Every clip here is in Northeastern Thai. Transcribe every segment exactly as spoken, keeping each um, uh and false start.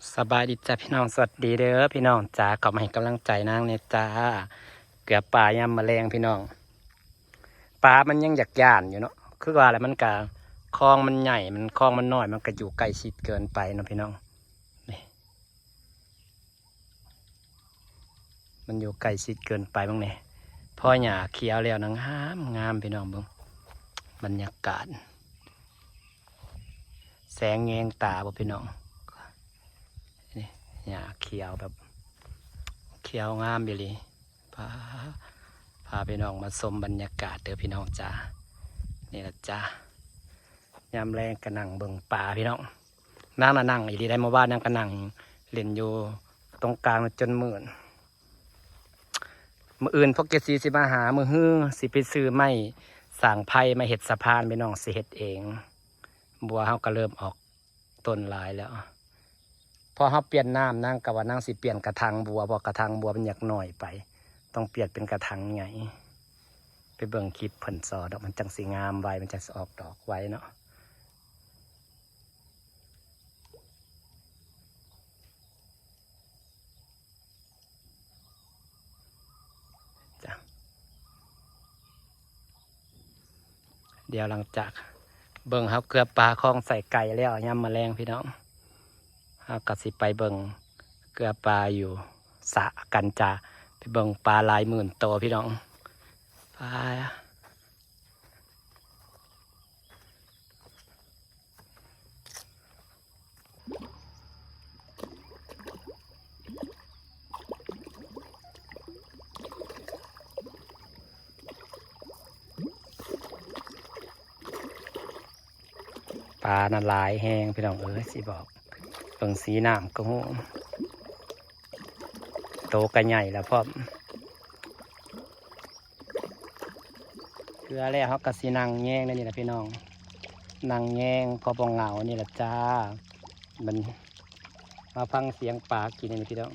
สบายดีจ้าพี่น้อง สวัสดีเด้อพี่น้องจ้า เข้ามาให้กำลังใจนางเนี่ยจ้า เกือบปลายามมื้อแลงพี่น้อง ปลามันยังอยากย่านอยู่เนาะ คือว่าอะไร มันกะ คลองมันใหญ่ มัน คลองมันน้อย มันก็อยู่ใกล้ชิดเกินไปเนาะพี่น้อง นี่ มันอยู่ใกล้ชิดเกินไปบ้างเนี่ย พอหญ้าเขียวแล้วนะ งามงามพี่น้องเบิ่ง บรรยากาศ แสงแยงตาบ่พี่น้อง นี่ หญ้าเขียวแบบ เขียวงามอีหลี พา พาพี่น้องมาชมบรรยากาศเด้อพี่น้องจ้า นี่ล่ะจ้า ยามแลงก็นั่งเบิ่งปลาพี่น้อง นางน่ะนั่งอีหลีได้ เมื่อวานนางก็นั่งเล่นอยู่ตรงกลางจนมืด มื้ออื่นพวกเกซีสิมาหา มื้อฮือสิไปซื้อไม้สร้างไผ่มาเฮ็ดสะพานพี่น้อง สิเฮ็ดเอง บัวเฮาก็เริ่มออกต้นหลายแล้ว พอเฮาเปลี่ยนน้ำนางก็ว่านางสิเปลี่ยนกระถางบัว เพราะกระถางบัวมันอยากน้อยไป ต้องเปลี่ยนเป็นกระถางใหญ่ ไปเบิ่งคลิปเพิ่นซอดอก มันจั่งสิงามไว มันจั่งสิออกดอกไวเนาะ จ้ะ เดี๋ยวหลังจากเบิ่งเฮาเกลือปลาของใส่ไก่แล้ว ยามมื้อแลงพี่น้อง เฮาก็สิไปเบิ่งเกลือปลาอยู่สระกันจ้า ไปเบิ่งปลาหลายหมื่นโตพี่น้อง ปลา ปลาน่ะหลายแฮงพี่น้องเอ้ย สิบอก เบิ่งสีน้ำก็ฮู้ โตก็ใหญ่แล้วพร้อม เกลือแล้วเฮาก็สินั่งแยงในนี่ล่ะพี่น้อง นั่งแยงพอบ่เหงานี่ล่ะจ้า มัน มาฟังเสียงปลากินนี่พี่น้อง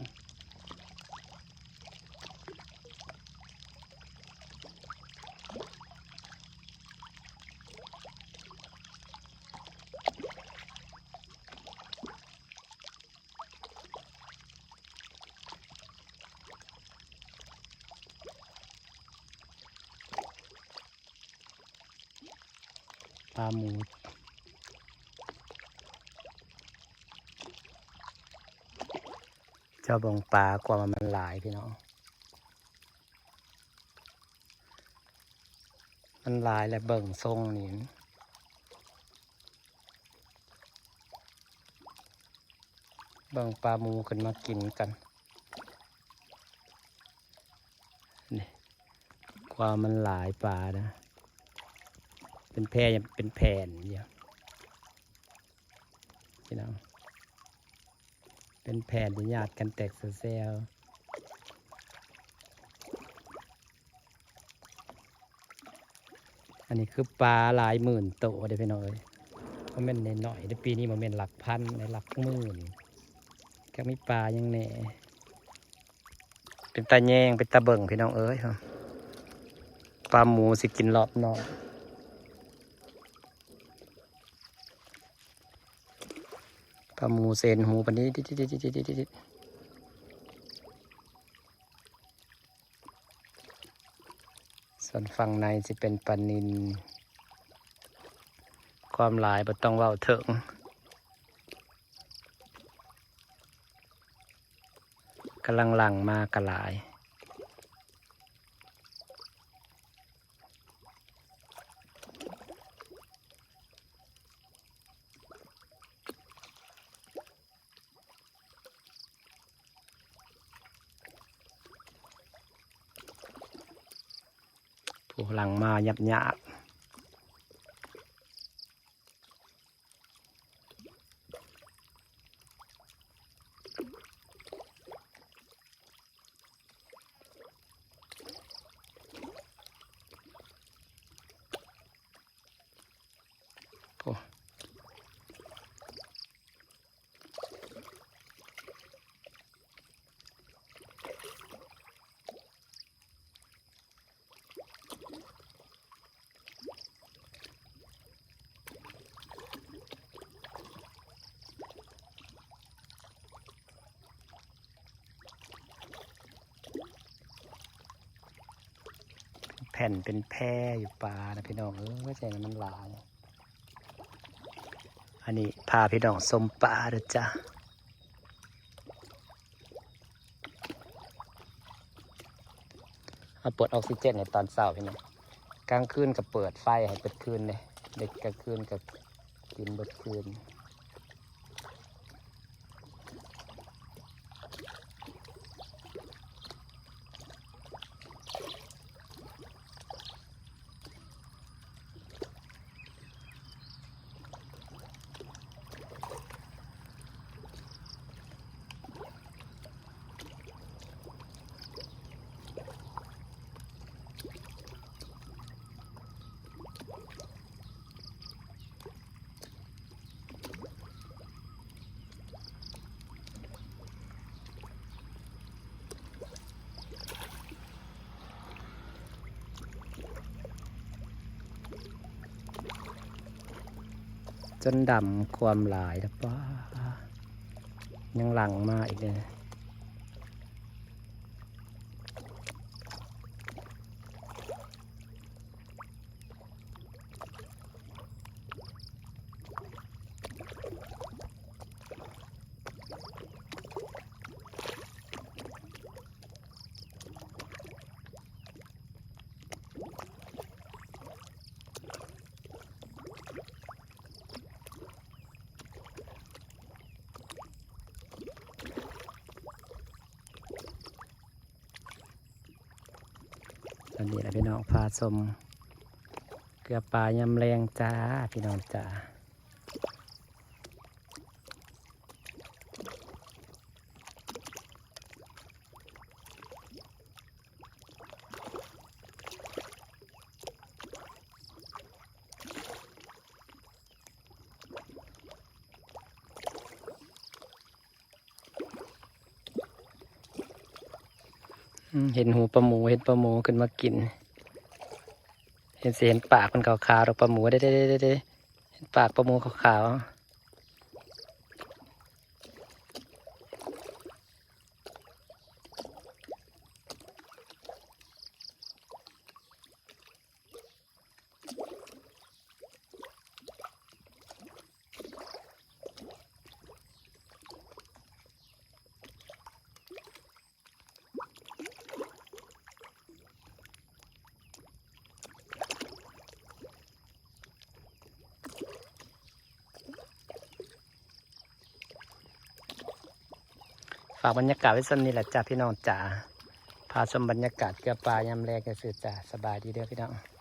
ปลาหมู เจ้าเบิ่งปลากว่ามันหลายพี่น้อง มันหลายและเบิ่งทรงนี่ เบิ่งปลาหมูขึ้นมากินกัน นี่ กว่ามันหลายปลานะ เป็นแพร่ เป็นแผ่นอยู่ พี่น้อง เป็นแผ่นญาติกันแตกแซวๆ อันนี้คือปลาหลายหมื่นโตเด้อพี่น้องเอ้ย บ่แม่นน้อยๆเด้อ ปีนี้บ่แม่นหลักพันเด้อ หลักหมื่น จักมีปลาหยังแหน่ เป็นตาแยง เป็นตาเบิ่งพี่น้องเอ้ย ปลาหมูสิกินรอบนอก ปลาหมูเซนหูปานนี้ ส่วนฝั่งในสิเป็นปลานิล ความหลายบ่ต้องเว้าถึง กำลังหลั่งมาก็หลาย ผู้หลั่งมาหยาบๆ โอ้ โ แผ่นเป็นแพอยู่ปลานะพี่น้องเอ้ย จั่งใด๋มันหลาย อันนี้พาพี่น้องชมปลาเด้อจ้ะ เอาเปิดออกซิเจนในตอนเช้าพี่น้อง กลางคืนก็เปิดไฟให้เบิดคืนเลย เด็กกลางคืนก็กินเบิดคืน จนดำความหลายแล้วป้า ยังหลั่งมาอีกเลย อันนี้แหละพี่น้อง พาชมเกลือปลายามแลงจ้า พี่น้องจ้า อืม เห็นหูปลาหมู เห็นปลาหมูขึ้นมากิน เห็นสิเห็นปากมันขาวๆ ดอกปลาหมู เด้ๆๆๆ เห็นปากปลาหมูขาวๆ ฝากบรรยากาศไว้ส่ำนี้แหละจ้าพี่น้องจ๋า พาชมบรรยากาศเกลือปลายามแลงซื่อๆจ้า สบายดีเด้อพี่น้อง